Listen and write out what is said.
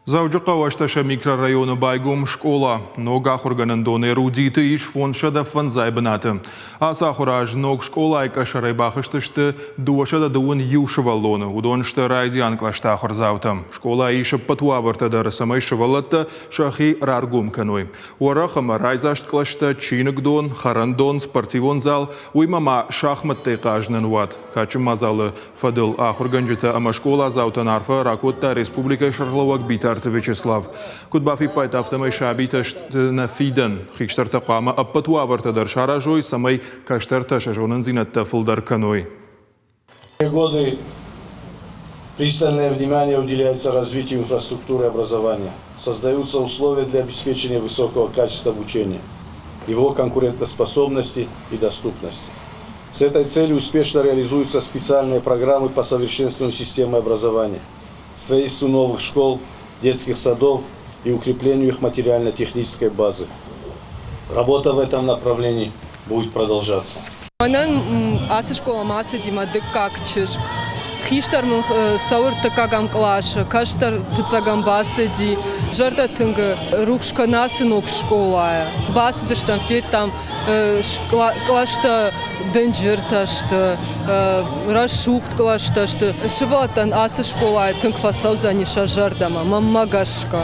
Дзӕуджыхъӕуы ӕстӕсӕм микрорайоны байгом скъола. Ног ахуыргӕнӕндон Эрудиты ис 505 бынаты. Ацы ахуыры аз ног скъолайы къӕсӕрӕй бахызтысты 221 сывӕллоны. Уыдон сты райдиан кълӕсты ахуырдзаутӕ. Скъолайы ис ӕппӕт уавӕртӕ дӕр, цӕмӕй сывӕллӕттӕ сӕхи раргом кӕной. Уӕрӕх ӕмӕ райдзаст кълӕстӕ, чиныгдон, хӕрӕндон, спортивон зал, уыимӕ ма шахмӕттӕй хъазынӕн уат. Кадджын мадзалы фӕдыл ахуыргӕнджытӕ ӕмӕ скъоладзаутӕн арфӕ ракодта республикӕйы сӕргълӕууӕг Битарты Вячеслав. Куыд бафиппайдта, афтӕмӕй сабитӕ сты нӕ фидӕн. Хистӕртӕ хъуамӕ ӕппӕт уавӕртӕ дӕр саразой, цӕмӕй кӕстӕртӕ сӕ зонындзинӕдтӕ фылдӕр кӕной. Годы пристальное внимание уделяется развитию инфраструктуры образования. Создаются условия для обеспечения высокого качества обучения, его конкурентоспособности и доступности. С этой целью успешно реализуются специальные программы по совершенствованию системы образования, строительству новых школ, детских садов и укреплению их материально-технической базы. Работа в этом направлении будет продолжаться. Мӕнӕн ацы скъоламӕ ацыди мӕ дыккаг чызг. Хистӕр мын цӕуы ӕртыккӕгӕм къласы, кӕстӕр фыццӕгӕм бацыди. Зӕрдӕ тынг рухс кӕны ацы ног скъолайӕ. Бацыдыстӕм, федтам, кълӕстӕ дынджыртӕ сты, рӕсугъд кълӕстӕ сты. Сывӕллӕттӕн ацы скъолайы тынг фӕцӕудзӕни сӕ зӕрдӕмӕ, мӕнмӕ гӕсгӕ.